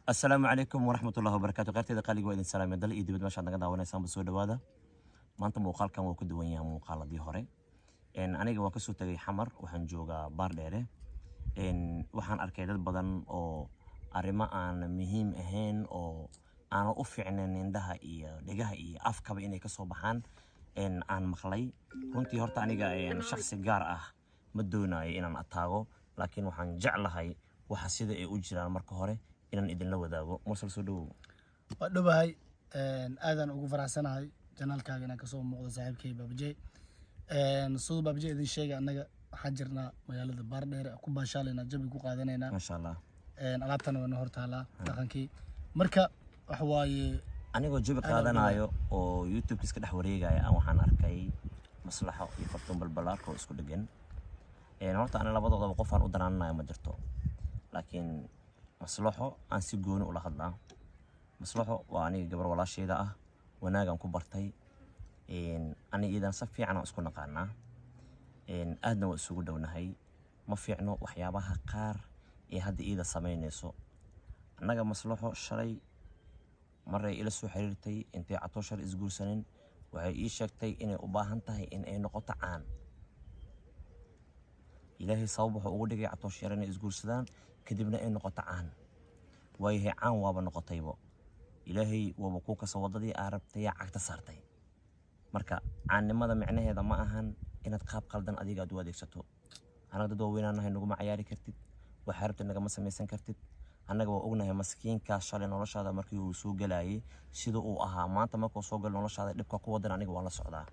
Asalaamu calaykum waraxmatullahi wabarakaatu. Qaybteeda qaaliga waa idin salaamay dal iyo dibad meeshaad naga daawanaysaanba. Soo dhawaada. Maanta muuqaalkan waa ka duwan yahay muuqaaladii hore. Aniga waan kasoo tagay Xamar, waxaan joogaa Baardheere. Waxaan arkay dad badan oo arrimo aan muhiim ahayn oo aanan u fiicnayn indhaha iyo dhegaha iyo afkaba inay kasoo baxaan aan maqlay. Runtii horta aniga shakhsi gaar ah ma doonayo inaan ataago, laakiin waxaan jeclahay waxa sida ay u jiraan marka hore inaan idinla wadaago. Mursal, soo dhawow. Waa dhowahay, aadaan ugu faraxsanahay channelkaaga inaan kasoo muuqdo, saaxiibkay Baabajey. Siduu Baabajey idin sheegay, annaga waxaan jirnaa magaalada Baardheere, ku baashaalaynaa, jabi ku qaadanaynaa. Maasha Allah. Alaabtana waa noo hortaalaa dhaqankii. Marka waxa waaye, anigoo jabi qaadanayo oo YouTube iska dhex wareegaya aan waxaan arkay Maslaxo iyo Fartuun Balbalaarka oo isku dhegan. Horta ani labadoodaba qofaan u danaananayo ma jirto, laakiin Maslaxo aan si gooni ula hadlaa. Maslaxo waa aniga gabar walaasheeda ah, wanaagaan ku bartay. Ani iidan si fiican aan isku naqaanaa, aadna waa isugu dhownahay. Ma fiicno waxyaabaha qaar ee hadda iida samaynayso. Annaga Maslaxo shalay maray ila soo xiriirtay intay Catoo shalay isguursanin. Waxay ii sheegtay inay u baahan tahay in ay noqoto caan. Ilaahay sabab wuxuu ugu dhigay Catoosh yar inay isguursadaan, kadibna ay noqoto caan. Waayahay, caan waaba noqotaybo, Ilaahay waaba kuu kasa waddadii aa rabtay yaa cagta saartay. Marka caannimada micnaheeda ma ahan inaad qaab qaldan adiga aad u adeegsato. Annaga dad waaweynaan nahay, naguma cayaari kartid, waxaa rabtid nagama samaysan kartid. Annaga waa ognahay maskiinkaa shalay noloshaada markii uu soo galayay sida uu ahaa. Maanta markuu soo galo noloshaada dhibka ku wadan aniga waan la socdaa.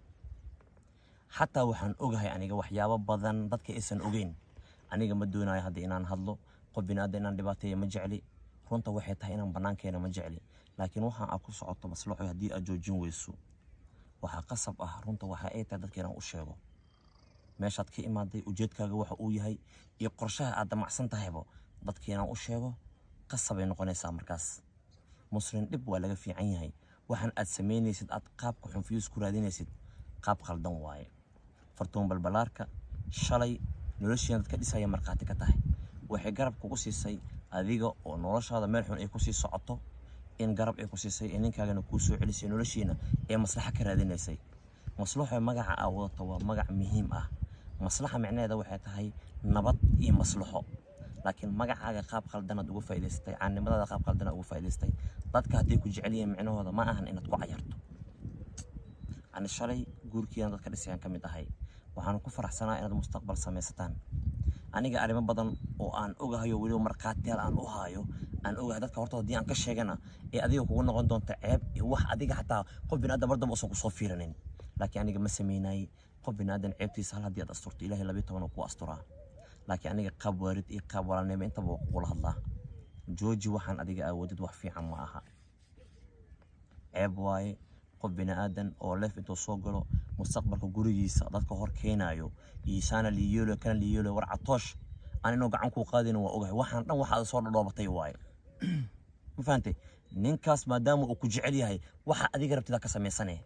Xataa waxaan ogahay aniga waxyaabo badan dadka aysan ogeyn. Aniga ma doonayo hadda inaan hadlo. Qof biniaadan inaan dhibaateeyo ma jecli. Runta waxay tahay inaan bannaankeena ma jecli, laakiin waxa aad ku socoto, Maslaxo, haddii aad joojin weyso, waxaa qasab ah runta waxa ay tahay dadka inaan u sheego meeshaad ka imaaday, ujeedkaaga waxa uu yahay iyo qorshaha aad damacsan tahayba. Dadka inaan u sheego qasabay noqonaysaa. Markaas Muslim dhib waa laga fiican yahay. Waxaan aad samaynaysid, aad qaabka xunfiyuus ku raadinaysid, qaab khaldan waaye. Fartuun Balbalaarka shalay noloshiina dadka dhisaya markhaati ka tahay. Waxay garab kugu siisay adiga oo noloshaada meel xun ay kusii socoto in garab ay ku siisay ee ninkaagana kuu soo celisay, noloshiina ee maslaxa ka raadinaysay. Maslaxo, magaca aa wadato waa magac muhiim ah. Maslaxa micnaheeda waxay tahay nabad iyo maslaxo, laakiin magacaaga qaab khaldanaad uga faa'iidaysatay, caannimadaada qaab khaldanaad uga faa'iidaysatay. Dadka hadday ku jecel yihiin micnahooda ma ahan inaad ku cayarto. Ani shalay guurkiina dadka dhisayaan ka mid ahay. Waxaan ku faraxsanaa inaad mustaqbal samaysataan. Aniga arrimo badan oo aan ogahayo, weliba markhaatiyaal aan u haayo aan ogahay, dadka hortooda haddii aan ka sheegana ee adiga kugu noqon doonta ceeb iyo wax adiga xataa qof biniaadan mar dambe uusan kusoo fiiranin. Laakiin aniga ma sameynayay. Qof biniaadan ceebtiisa hal haddii aad asturto, Ilaahay 12 oo kuu asturaa. Laakiin aniga qaab waarid iyo qaab walaalnimo intaba waa kugula hadlaa. Jooji waxaan adiga aawoodid, wax fiican ma aha, ceeb waaye. Qof biniaadan oo leef intuu soo galo mustaqbalka gurigiisa dadka hor keenayo iisaana liyeelo kana liyeelo. War Catoosh aan inuu gacan kuu qaadayna waa ogahay. Waxaan dhan waxaad soo dhadhoobatay waaye, ma fahantay? Ninkaas maadaama uu ku jecel yahay, waxa adiga rabtida ka samaysane.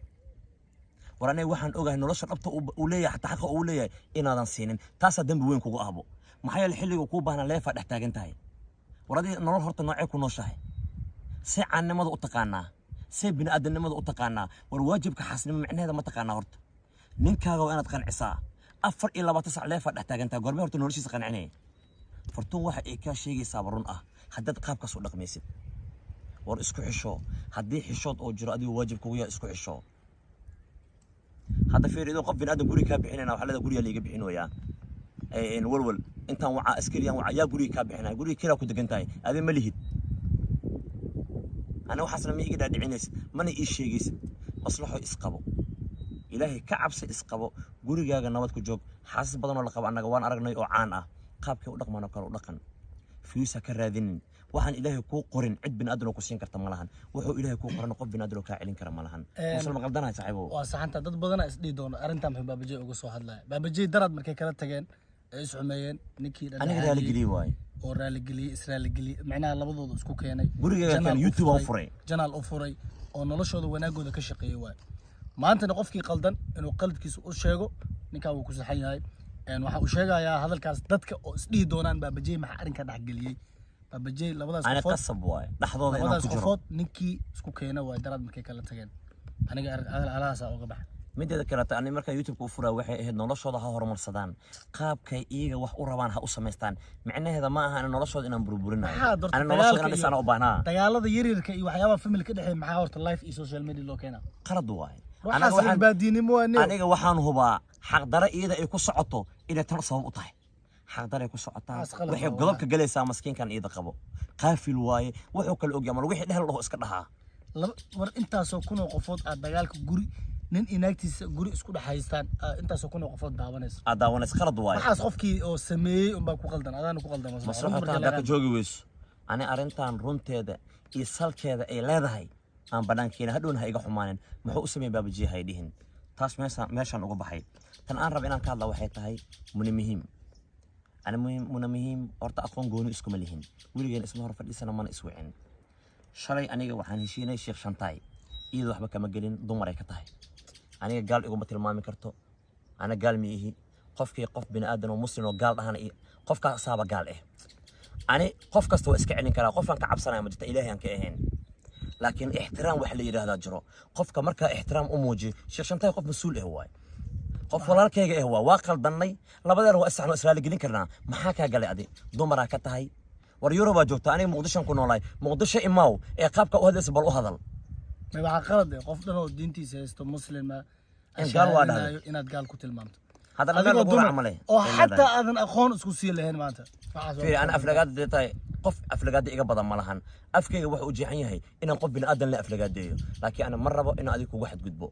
War aniga waxaan ogahay nolosha dhabta uu leeyahay, xataa xaqa uu leeyahay inaadan siinin. Taasaa dembi weyn kugu ahbo. Maxaa yeele xilliga kuu baahnaa leefaa dhex taagan tahay. War adiga nolol horta noocee ku nooshahay? See caannimada u taqaanaa? See bini'aadanimada u taqaanaa? War waajibka xaasnimo micnaheeda ma taqaanaa? Horta ninkaaga waa inaad qancisaa. 24 sac leefaa dhex taagantahay. Goormee horta noloshiisa qancinaya? Fartuun waxa ay kaa sheegaysaaba run ah haddaad qaabkaas u dhaqmaysid. War isku xisho. Haddii xishood oo jiro adigu waajib kugu yahay, isku xisho. Hadda fiir, idoo qof bini'aadan guri kaa bixinayna waxaa leedahay gurigaa liiga bixinoyaa. Walwal intaan wacaa, askariyaan wacaa, yaa guriga kaa bixinaya? Guriga kiraa ku degan tahay, adee ma lihid. Ani waxaasna ma iga dhaadhicinaysid, mana ii sheegaysid. Maslaxo, isqabo, Ilaahay ka cabsi, isqabo, gurigaaga nabad ku joog. Xaasas badan oo la qabo annaga waan aragnay oo caan ah. Qaabkay u dhaqmaan oo kale u dhaqan. Views ha ka raadinin. Waxaan Ilaahay kuu qorin cid biniaadan oo ku siin karta ma lahan. Wuxuu Ilaahay kuu qoran qof biniaadan oo kaa celin kara ma lahan. Musal ma qaldanahay, saaxiibow? Waa saxanta. Dad badanaa isdhihi doono arrintan muxuu Baabajey uga soo hadlaya. Baabajey daraad markay kala tageen ee is xumeeyeen, ninkii aniga dhadhaxaadiyey raaligeliyey waaye oo raaligeliyey, israaligeliyey, macnaha labadooda isku keenay. Gurigayga Channel keen u YouTube aan furay. Channel u furay oo noloshooda wanaagooda ka shaqeeyey waay. Maantana qofkii qaldan inuu qaladkiisa u sheego ninkaa wuu ku saxan yahay. Waxa uu sheegayaa hadalkaas dadka oo isdhihi doonaan Baabajey maxaa arrinka dhexgeliyey. Baabajey labadaas Ani qofood, qasab waaye dhexdooda inaan labadaas ku jiro. qofood ninkii isku keena waa daraad markay kala tageen. Aniga alahaasaa uga baxa. Mideeda kaleeto, ani markaan YouTube-ka u furaa waxay ahayd noloshooda ha horumarsadaan, qaabkay iyaga wax u rabaan ha u samaystaan. Micnaheeda ma aha ani noloshooda inaan burburinayo. Maxaa horta Ani noloshooda inaan dagaalka dhisaan iyo u baahnaa. dagaalada yaryarka iyo waxyaabaha family ka dhexeeya, maxaa horta live iyo social media loo keenaa? Qalad waaye. Waxaas Anaga waxaan baadiinimo waa neo. Aniga waxaan hubaa xaqdare iyada ay ku socoto inay tan sabab u tahay. Xaqdare ku socotaa. Taas qalad Waxay waa. Godobka galaysaa maskiinkan iyada qabo. Qaafil waaye, wuxuu kala ogyahay mal wixii dhehel dhaho iska dhahaa. Laba war, intaasoo kun oo qofood aad dagaalka guri nin inaagtiisa guri isku dhex haystaan, intaasoo kun oo qofood daawanayso. Aad daawanaysa, qalad waaye. Waxaas qofkii oo sameeyey unbaa ku qaldan, adaana ku qaldan. Masruuxta haddaa ka joogi weyso, ani arrintan runteeda iyo salkeeda ay leedahay aan banaankeena hadhowna ha iga xumaanin. Muxuu u sameeyey Baabajiya hay dhihin. Taas meeshaan uga baxay. Tan aan raba inaan ka hadla waxay tahay Muna Muhiim. Ani muhiim, Muna Muhiim horta aqoon gooni iskuma lihin, weligeen isma hor fadhiisana, mana iswicin. Shalay aniga waxaan heshiinay Sheekh Shantaay, iyada waxba kama gelin, dumar ay ka tahay. Aniga gaal iguma tilmaami karto, ana gaal ma ihi. Qofkii qof bini aadan oo muslim oo gaal dhahana iyo qofkaasaaba gaal eh. Ani qof kasta waa iska celin karaa, qofaan ka cabsanaya ma jirta, Ilaahay aan ka ahayn. Laakiin ixtiraam wax la yidhaahdaa jiro. Qofka markaa ixtiraam u muujiyo, Sheekh Shantaay qof mas-uul ah waay, qof walaalkayga ah waa. Waa qaldannay labadeena, waa isaxno, israali gelin karnaa. Maxaa kaa galay? Adi dumaraa ka tahay. War Yurubaa joogta, aniga Muqdishoan ku noolahay. Muqdisho imaaw ee qaabka u hadlaysa bal u hadal. Ma waxaa qalad eh qof dhan oo diintiisa haysto, muslima, In gaal waa dhahday. inaad gaal ku tilmaamto Haddana meel adigoo lagu dumar raac male oo xataa aadan aqoon isku sii lahayn maanta. Waxaas waa Fiiri, ana aflagaada dee tahay qof aflagaada iga badan ma lahan. Afkayga wuxuu u jeexan yahay inaan qof bini aadan le aflagaadeeyo, laakiin ana ma rabo inaan adiga kugu xadgudbo.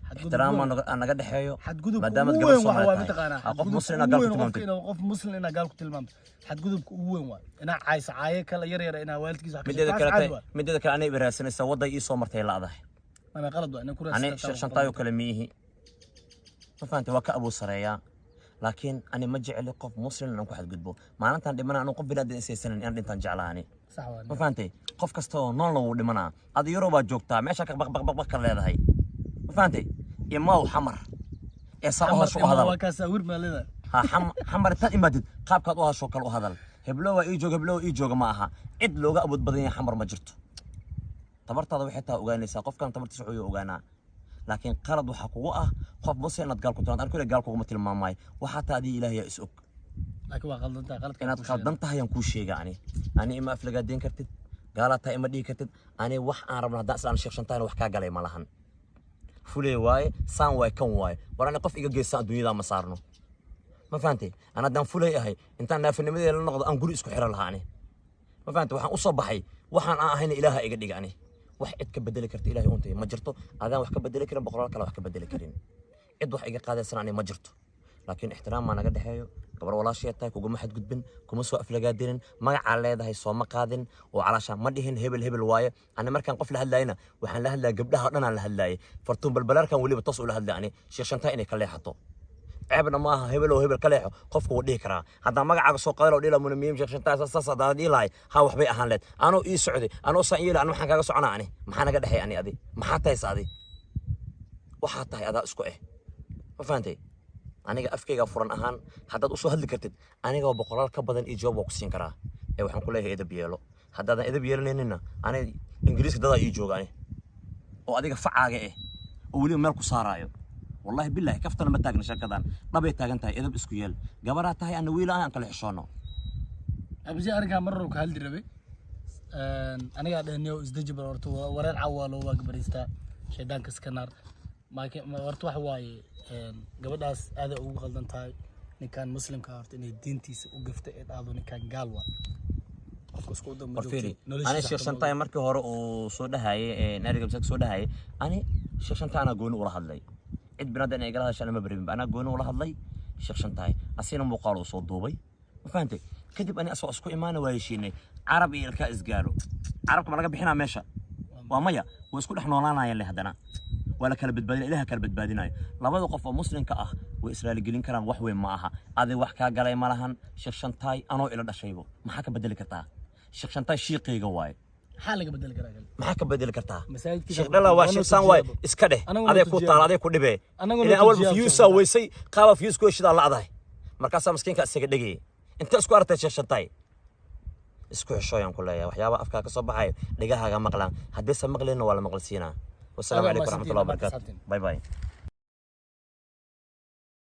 Xadgudub Ixtiraam weyn. aan naga dhexeeyo Xadgudubka maadaama ugu gabar weyn waxa Soomaali waa tahay. mataqaanaa Ha, qof xadgudubka muslim inaad ugu gaal ku weyn qofka tilmaamtid. Inuu qof muslim inaad gaal ku tilmaamto, xadgudubka ugu weyn waa inaa cayso, caayo kale yar yar, inaa waalidkiisa wax ka Mideeda sheegto. kale Taas caadi waa. Mideeda kale anay iraasanaysaa, wadday ii soo martay la'dahay. Mana qalad waa inay ku Ani raadsataa. Sheekh Shantaayo kale miihi, ma fahantay? Waa ka abuur sareeyaa, laakiin ani ma jecli qof muslim inaan ku xadgudbo. Maalintaan dhimana anuu qof biniaadan isaysanin inaan dhintaan jeclaani. Sax waa. Ma fahantay? Qof kasta oo noolna wuu dhimanaa. Ada Yurubaa joogtaa, meesha ka baq baq baq baq ka leedahay. Ma fahantay? Imaw Xamar ee saa u hadasho u hadal. Waa kaas awir maalida. Ha Xamar intaad imaadid, qaabkaad u hadasho kale u hadal. Heblo waa ii jooga, heblo waa ii jooga ma aha. Cid looga awood badan yahay Xamar ma jirto. Tabartaada waxay taa ogaanaysaa, qofkan tabartiisa wuxuu ogaanaa. Laakiin qalad waxaa kugu ah qof muslim inaad gaal ku tilmaanto. Anigu gaal kuguma tilmaamayo, waxaa taa adii Ilaahay yaa is og. Laakiin waa qaldantaa, qaladka Inaad qaldan tahay aan kuu sheega. Ani ima aflagaadeyn kartid, gaalaa tahay ima dhihi kartid. Ani wax aan rabno haddaan islaan Sheekh Shantayna wax kaa galay ma lahan. Fuley waaye, saan waaye, kan waaye. War ani qof iga geystaan adduunyada ma saarno, ma fahantay? An haddaan fuley ahay, intaan naafinimadeeda la noqdo aan guri isku xiro lahaa ani, ma fahantay? Waxaan usoo baxay waxaan aan ahayna Ilaaha iga dhiga. Ani wax cid ka bedeli karta Ilaahay untay ma jirto. Adaan wax ka bedeli karin, boqolaal kale wax ka bedeli karin, cid wax iga qaadaysana ani ma jirto. Laakiin ixtiraam maa naga dhexeeyo. Gabar walaashay tahay, kuguma xadgudbin, kuma soo aflagaadinin, magacaa leedahay sooma qaadin oo calaasha ma dhihin hebel hebel waaye. Ani markaan qof la hadlayna waxaan la hadlaya gabdhaha oo dhan aan la hadlayay. Fartuun Balbalaarkan weliba toos ula hadlay ani, Sheekh Shantaa inay ka leexato ceebna ma aha. Hebel oo hebel ka leexo qofku wuu dhihi karaa. Haddaan magacaaga soo qaadalo dhihi lahaa Muna Muhiim Sheekh Shantaa saas saas haddaan dhihi lahay, ha waxbay ahaan leed. Anoo ii socday, anoo saan yeeli, ani maxaan kaaga soconaa? Ani maxaa naga dhexeey? Ani adi maxaa tahaysa? Adi waxaa tahay adaa isku eh, ma fahantay? Aniga afkayga furan ahaan haddaad usoo hadli kartid, aniga boqolaal ka badan iyo jawaab waa ku siin karaa. Ee waxaan ku leeyahay edab yeelo. Haddaadan edab yeelanayninna, aniga Ingiriiska dadaa ii jooga ani oo adiga facaaga eh oo weliba meel ku saaraayo. Wallahi billahi, kaftana ma taagna, sheekadan dhabay taagan tahay. Edab isku yeel, gabaraa tahay, ana wiil aan kala xishoono. Abisi, arrinkaa mar hore ka hadli rabay. Anigaa dhehniyo isdeji bal horta, wareer cawaa loo waagabariistaa, shaydaanka iska naar. Horta waxa waaye, gabadhaas aaday ugu qaldan tahay ninkan muslimka ah horta inay diintiisa u gafta ee dhahdo ninkan gaal waa. Qofka isku waddan ma War fiiri, joogtid, noloshiisa ani Sheekh xataa ma Shantaay markii hore uu soo dhahayay, naariga masaajidka soo dhahayay, ani Sheekh Shantaay anaa gooni ula hadlay. Cid binadan inay igala hadashaan ma baribin, anaa gooni ula hadlay Sheekh Shantaay, asina muuqaal uu soo duubay, ma fahantay? Kadib ani asoo isku imaana waa heshiinay. Carab iyo ilkaa isgaaro, carabka ma laga bixinaa meesha? Waa maya. Way isku dhex noolaanayaan le, haddana waa la kala badbaadinaya, Ilaha kala badbaadinayo. Labada qof oo muslimka ah way israaligelin karaan, wax weyn ma aha. Adi wax kaa galay ma lahan. Sheekh Shantaay anoo ila dhashaybo, maxaa ka bedeli kartaa? Sheekh Shantaay shiiqayga waaye. Maxaa laga bedeli karaa kale? Maxaa ka bedeli kartaa? Masaajidkiisa Sheekh Dhala waa waa noo sheekh saan waaye. tujiyaabo. Iska dheh. Anaguna Adee ku tujiyaabo. taala, adee ku dhibee. Anaguna Ilaa awal tujiyaabo. fiyuusaa weysay, qaaba fiyuus ku heshidaa la'dahay, markaasaa maskiinka isaga dhegayay. Inta isku aragtay Sheekh Shantaay? Isku xishooyaan ku leeyahay. Waxyaaba afkaa ka soo baxayo dhegahaaga maqlaan, haddaysan maqlayna waa la maqalsiinaa. Wasalaamu Aad calaykum waa waraxmatullahi mahadsantihiin, wabarakaatu. Bye bye.